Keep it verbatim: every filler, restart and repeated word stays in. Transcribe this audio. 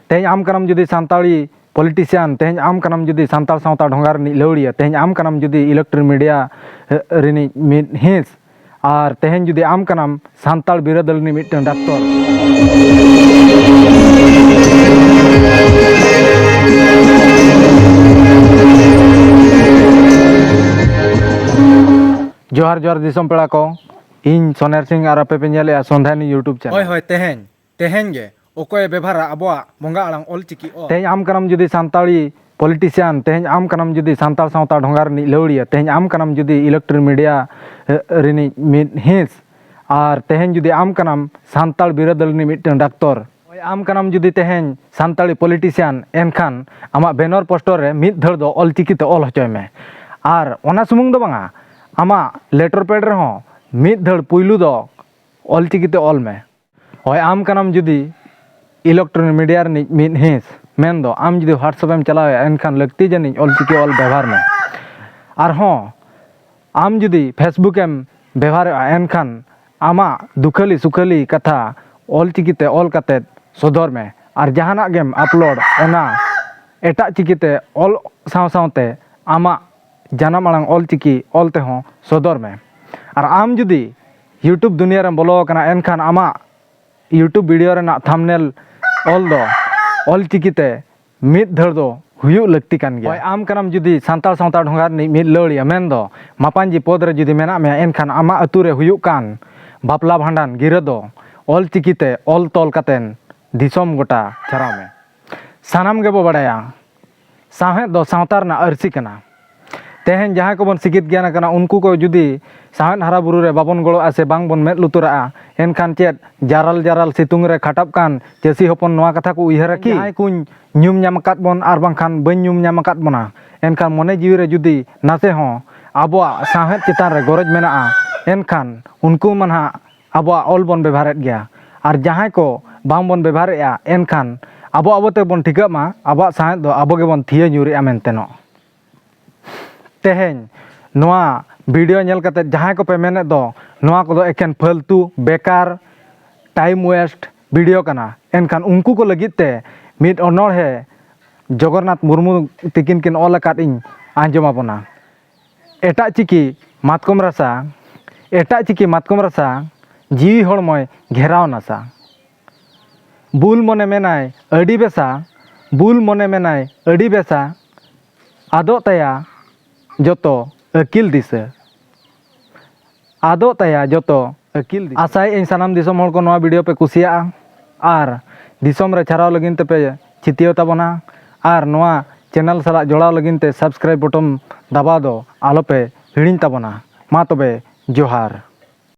ᱛᱮᱦᱮᱧ ᱟᱢ ᱠᱟᱱᱟᱢ ᱡᱩᱫᱤ ᱥᱟᱱᱛᱟᱲᱤ politician, ᱛᱮᱦᱮᱧ ᱟᱢ ᱠᱟᱱᱟᱢ ᱡᱩᱫᱤ ᱥᱟᱱᱛᱟᱲ ᱥᱟᱶᱛᱟ ᱰᱷᱚᱸᱜᱟ ᱨᱤᱱᱤᱡ ᱞᱟᱹᱣᱲᱤᱭᱟᱹ, ᱛᱮᱦᱮᱧ ᱟᱢ ᱠᱟᱱᱟᱢ ᱡᱩᱫᱤ electronic media ᱨᱤᱱᱤᱡ ᱢᱤᱫ ᱦᱤᱸᱥ, ᱟᱨ ᱛᱮᱦᱮᱧ ᱡᱩᱫᱤ ᱟᱢ ᱠᱟᱱᱟᱢ ᱥᱟᱱᱛᱟᱲ ᱵᱤᱨᱟᱹᱫᱟᱹᱞᱤ ᱨᱤᱱᱤᱡ ᱢᱤᱫᱴᱟᱝ ᱰᱟᱠᱛᱚᱨ᱾ ᱡᱚᱦᱟᱨ, ᱡᱚᱦᱟᱨ ᱫᱤᱥᱚᱢ ᱯᱮᱲᱟ ᱠᱚ, ᱤᱧ ᱥᱚᱱᱮᱨ ᱥᱤᱝ ᱟᱨ ᱟᱯᱮ ᱯᱮ ᱧᱮᱞᱮᱫᱼᱟ ᱥᱚᱱᱫᱷᱟᱱᱤ YouTube channel᱾ ᱦᱳᱭ, ᱦᱳᱭ, ᱛᱮᱦᱮᱧ ᱛᱮᱦᱮᱧ ᱜᱮ ᱚᱠᱚᱭᱮ ᱵᱮᱵᱷᱟᱨᱟ ᱟᱵᱚᱣᱟᱜ ᱵᱚᱸᱜᱟ ᱟᱲᱟᱝ ᱚᱞ ᱪᱤᱠᱤ ᱚᱞ? ᱛᱮᱦᱮᱧ ᱟᱢ ᱠᱟᱱᱟᱢ ᱡᱩᱫᱤ ᱥᱟᱱᱛᱟᱲᱤ politician, ᱛᱮᱦᱮᱧ ᱟᱢ ᱠᱟᱱᱟᱢ ᱡᱩᱫᱤ ᱥᱟᱱᱛᱟᱲ ᱥᱟᱶᱛᱟ ᱰᱷᱚᱸᱜᱟ ᱨᱤᱱᱤᱡ ᱞᱟᱹᱣᱲᱤᱭᱟᱹ, ᱛᱮᱦᱮᱧ ᱟᱢ ᱠᱟᱱᱟᱢ ᱡᱩᱫᱤ electronic media ᱨᱤᱱᱤᱡ ᱢᱤᱫ ᱦᱤᱸᱥ, ᱟᱨ ᱛᱮᱦᱮᱧ ᱡᱩᱫᱤ ᱟᱢ ᱠᱟᱱᱟᱢ ᱥᱟᱱᱛᱟᱲ ᱵᱤᱨᱟᱹᱫᱟᱹᱞᱤ ᱨᱤᱱᱤᱡ ᱢᱤᱫᱴᱟᱝ ᱰᱟᱠᱛᱚᱨ, ᱦᱳᱭ, ᱟᱢ ᱠᱟᱱᱟᱢ ᱡᱩᱫᱤ ᱛᱮᱦᱮᱧ ᱥᱟᱱᱛᱟᱲᱤ politician, ᱮᱱᱠᱷᱟᱱ ᱟᱢᱟᱜ banner poster ᱨᱮ ᱢᱤᱫ ᱫᱷᱟᱹᱲ ᱫᱚ ᱚᱞ ᱪᱤᱠᱤ ᱛᱮ ᱚᱞ ᱦᱚᱪᱚᱭ ᱢᱮ᱾ ᱟᱨ ᱚᱱᱟ ᱥᱩᱢᱩᱝ ᱫᱚ ᱵᱟᱝᱟ, ᱟᱢᱟᱜ letter pad ᱨᱮᱦᱚᱸ ᱢᱤᱫ ᱫᱷᱟᱹᱲ ᱯᱩᱭᱞᱩ ᱫᱚ ᱚᱞ ᱪᱤᱠᱤ ᱛᱮ ᱚᱞ ᱢᱮ᱾ ᱦᱳᱭ, ᱟᱢ ᱠᱟᱱᱟᱢ ᱡᱩᱫᱤ electronic media ᱨᱤᱱᱤᱡ ᱢᱤᱫ ᱦᱤᱸᱥ, ᱢᱮᱱᱫᱚ ᱟᱢ ᱡᱩᱫᱤ WhatsApp ᱮᱢ ᱪᱟᱞᱟᱣᱮᱫᱼᱟ, ᱮᱱᱠᱷᱟᱱ ᱞᱟᱹᱠᱛᱤ ᱡᱟᱹᱱᱤᱡ ᱚᱞ ᱪᱤᱠᱤ ᱚᱞ ᱵᱮᱵᱷᱟᱨ ᱢᱮ᱾ ᱟᱨᱦᱚᱸ ᱟᱢ ᱡᱩᱫᱤ Facebook ᱮᱢ ᱵᱮᱵᱷᱟᱨᱮᱫᱼᱟ, ᱮᱱᱠᱷᱟᱱ ᱟᱢᱟᱜ ᱫᱩᱠᱷᱟᱹᱞᱤ ᱥᱩᱠᱷᱟᱹᱞᱤ ᱠᱟᱛᱷᱟ ᱚᱞ ᱪᱤᱠᱤ ᱛᱮ ᱚᱞ ᱠᱟᱛᱮᱫ ᱥᱚᱫᱚᱨ ᱢᱮ᱾ ᱟᱨ ᱡᱟᱦᱟᱱᱟᱜ ᱜᱮᱢ upload, ᱚᱱᱟ ᱮᱴᱟᱜ ᱪᱤᱠᱤ ᱛᱮ ᱚᱞ ᱥᱟᱶ ᱥᱟᱶᱛᱮ ᱟᱢᱟᱜ ᱡᱟᱱᱟᱢ ᱟᱲᱟᱝ ᱚᱞ ᱪᱤᱠᱤ ᱚᱞ ᱛᱮᱦᱚᱸ ᱥᱚᱫᱚᱨ ᱢᱮ᱾ ᱟᱨ ᱟᱢ ᱡᱩᱫᱤ YouTube ᱫᱩᱱᱤᱭᱟᱹ ᱨᱮᱢ ᱵᱚᱞᱚ ᱟᱠᱟᱱᱟ, ᱮᱱᱠᱷᱟᱱ ᱟᱢᱟᱜ YouTube video ᱨᱮᱱᱟᱜ thumbnail ᱚᱞ ᱫᱚ ᱚᱞ ᱪᱤᱠᱤ ᱛᱮ ᱢᱤᱫ ᱫᱷᱟᱹᱲ ᱫᱚ ᱦᱩᱭᱩᱜ ᱞᱟᱹᱠᱛᱤ ᱠᱟᱱ ᱜᱮᱭᱟ᱾ ᱦᱳᱭ, ᱟᱢ ᱠᱟᱱᱟᱢ ᱡᱩᱫᱤ ᱥᱟᱱᱛᱟᱲ ᱥᱟᱶᱛᱟ ᱰᱷᱚᱸᱜᱟ ᱨᱤᱱᱤᱡ ᱢᱤᱫ ᱞᱟᱹᱣᱲᱤᱭᱟᱹ, ᱢᱮᱱᱫᱚ ᱢᱟᱯᱟᱧᱡᱤ ᱯᱚᱫᱽ ᱨᱮ ᱡᱩᱫᱤ ᱢᱮᱱᱟᱜ ᱢᱮᱭᱟ, ᱮᱱᱠᱷᱟᱱ ᱟᱢᱟᱜ ᱟᱹᱛᱩ ᱨᱮ ᱦᱩᱭᱩᱜ ᱠᱟᱱ ᱵᱟᱯᱞᱟ ᱵᱷᱟᱸᱰᱟᱱ ᱜᱤᱨᱟᱹ ᱫᱚ ᱚᱞ ᱪᱤᱠᱤ ᱛᱮ ᱚᱞ ᱛᱚᱞ ᱠᱟᱛᱮᱱ ᱫᱤᱥᱚᱢ ᱜᱚᱴᱟ ᱪᱷᱟᱨᱟᱣ ᱢᱮ᱾ ᱥᱟᱱᱟᱢ ᱜᱮᱵᱚ ᱵᱟᱲᱟᱭᱟ, ᱥᱟᱶᱦᱮᱫ ᱫᱚ ᱥᱟᱶᱛᱟ ᱨᱮᱱᱟᱜ ᱟᱹᱨᱥᱤ ᱠᱟᱱᱟ᱾ ᱛᱮᱦᱮᱧ ᱡᱟᱦᱟᱸᱭ ᱠᱚᱵᱚᱱ ᱥᱤᱠᱷᱤᱛ ᱜᱮᱭᱟᱱ ᱟᱠᱟᱱᱟ, ᱩᱱᱠᱩ ᱠᱚ ᱡᱩᱫᱤ ᱥᱟᱶᱦᱮᱫ ᱦᱟᱨᱟ ᱵᱩᱨᱩ ᱨᱮ ᱵᱟᱵᱚᱱ ᱜᱚᱲᱚᱜᱼᱟ ᱥᱮ ᱵᱟᱝ ᱵᱚᱱ ᱢᱮᱫ ᱞᱩᱛᱩᱨᱟᱜᱼᱟ, ᱮᱱᱠᱷᱟᱱ ᱪᱮᱫ ᱡᱟᱨᱟᱞ ᱡᱟᱨᱟᱞ ᱥᱤᱛᱩᱝ ᱨᱮ ᱠᱷᱟᱴᱟᱜ ᱠᱟᱱ ᱪᱟᱹᱥᱤ ᱦᱚᱯᱚᱱ ᱱᱚᱣᱟ ᱠᱟᱛᱷᱟ ᱠᱚ ᱩᱭᱦᱟᱹᱨᱟ ᱠᱤ? ᱡᱟᱦᱟᱸᱭ ᱠᱚᱧ ᱧᱩᱢ ᱧᱟᱢ ᱟᱠᱟᱫ ᱵᱚᱱ ᱟᱨ ᱵᱟᱝᱠᱷᱟᱱ ᱵᱟᱹᱧ ᱧᱩᱢ ᱧᱟᱢ ᱟᱠᱟᱫ ᱵᱚᱱᱟ, ᱮᱱᱠᱷᱟᱱ ᱢᱚᱱᱮ ᱡᱤᱣᱤ ᱨᱮ ᱡᱩᱫᱤ ᱱᱟᱥᱮ ᱦᱚᱸ ᱟᱵᱚᱣᱟᱜ ᱥᱟᱶᱦᱮᱫ ᱪᱮᱛᱟᱱ ᱨᱮ ᱜᱚᱨᱚᱡᱽ ᱢᱮᱱᱟᱜᱼᱟ, ᱮᱱᱠᱷᱟᱱ ᱩᱱᱠᱩ ᱢᱟ ᱱᱟᱦᱟᱜ ᱟᱵᱚᱣᱟᱜ ᱚᱞ ᱵᱚᱱ ᱵᱮᱵᱷᱟᱨᱮᱫ ᱜᱮᱭᱟ᱾ ᱟᱨ ᱡᱟᱦᱟᱸᱭ ᱠᱚ ᱵᱟᱝ ᱵᱚᱱ ᱵᱮᱵᱷᱟᱨᱮᱫᱼᱟ, ᱮᱱᱠᱷᱟᱱ ᱟᱵᱚ ᱟᱵᱚ ᱛᱮᱵᱚᱱ ᱴᱷᱤᱠᱟᱹᱜ ᱢᱟ, ᱟᱵᱚᱣᱟᱜ ᱥᱟᱶᱦᱮᱫ ᱫᱚ ᱟᱵᱚ ᱜᱮᱵᱚᱱ ᱛᱷᱤᱭᱟᱹ ᱧᱩᱨᱮᱜᱼᱟ ᱢᱮᱱᱛᱮ ᱱᱚᱜ᱾ ᱛᱮᱦᱮᱧ ᱱᱚᱣᱟ video ᱧᱮᱞ ᱠᱟᱛᱮ ᱡᱟᱦᱟᱸᱭ ᱠᱚᱯᱮ ᱢᱮᱱᱮᱫ ᱫᱚ, ᱱᱚᱣᱟ ᱠᱚᱫᱚ ᱮᱠᱮᱱ ᱯᱷᱟᱹᱞᱛᱩ, ᱵᱮᱠᱟᱨ, time waste video ᱠᱟᱱᱟ, ᱮᱱᱠᱷᱟᱱ ᱩᱱᱠᱩ ᱠᱚ ᱞᱟᱹᱜᱤᱫ ᱛᱮ ᱢᱤᱫ ᱚᱱᱚᱬᱦᱮ ᱡᱚᱜᱚᱱᱱᱟᱛᱷ ᱢᱩᱨᱢᱩ ᱛᱤᱠᱤᱱ ᱠᱤᱱ ᱚᱞ ᱟᱠᱟᱫ ᱤᱧ ᱟᱸᱡᱚᱢ ᱟᱵᱚᱱᱟ᱾ ᱮᱴᱟᱜ ᱪᱤᱠᱤ ᱢᱟᱛᱠᱚᱢ ᱨᱟᱥᱟ, ᱮᱴᱟᱜ ᱪᱤᱠᱤ ᱢᱟᱛᱠᱚᱢ ᱨᱟᱥᱟ, ᱡᱤᱣᱤ ᱦᱚᱲᱢᱚᱭ ᱜᱷᱮᱨᱟᱣ ᱱᱟᱥᱟ᱾ ᱵᱩᱞ ᱢᱚᱱᱮ ᱢᱮᱱᱟᱭ ᱟᱹᱰᱤ ᱵᱮᱥᱟ, ᱵᱩᱞ ᱢᱚᱱᱮ ᱢᱮᱱᱟᱭ ᱟᱹᱰᱤ ᱵᱮᱥᱟ, ᱟᱫᱚᱜ ᱛᱟᱭᱟ ᱡᱚᱛᱚ ᱟᱹᱠᱤᱞ ᱫᱤᱥᱟᱹ᱾ ᱟᱫᱚᱜ ᱛᱟᱭᱟ ᱡᱚᱛᱚ ᱟᱹᱠᱤᱞ ᱫᱤᱥᱟᱹ᱾ ᱟᱥᱟᱭᱮᱫ ᱟᱹᱧ ᱥᱟᱱᱟᱢ ᱫᱤᱥᱚᱢ ᱦᱚᱲ ᱠᱚ ᱱᱚᱣᱟ video ᱯᱮ ᱠᱩᱥᱤᱭᱟᱜᱼᱟ ᱟᱨ ᱫᱤᱥᱚᱢ ᱨᱮ ᱪᱷᱟᱨᱟᱣ ᱞᱟᱹᱜᱤᱫ ᱛᱮᱯᱮ ᱪᱤᱛᱭᱟᱹᱣ ᱛᱟᱵᱚᱱᱟ ᱟᱨ ᱱᱚᱣᱟ channel ᱥᱟᱞᱟᱜ ᱡᱚᱲᱟᱣ ᱞᱟᱹᱜᱤᱫ ᱛᱮ subscribe button ᱫᱟᱵᱟᱣ ᱫᱚ ᱟᱞᱚᱯᱮ ᱦᱤᱲᱤᱧ ᱛᱟᱵᱚᱱᱟ᱾ ᱢᱟ ᱛᱚᱵᱮ ᱡᱚᱦᱟᱨ᱾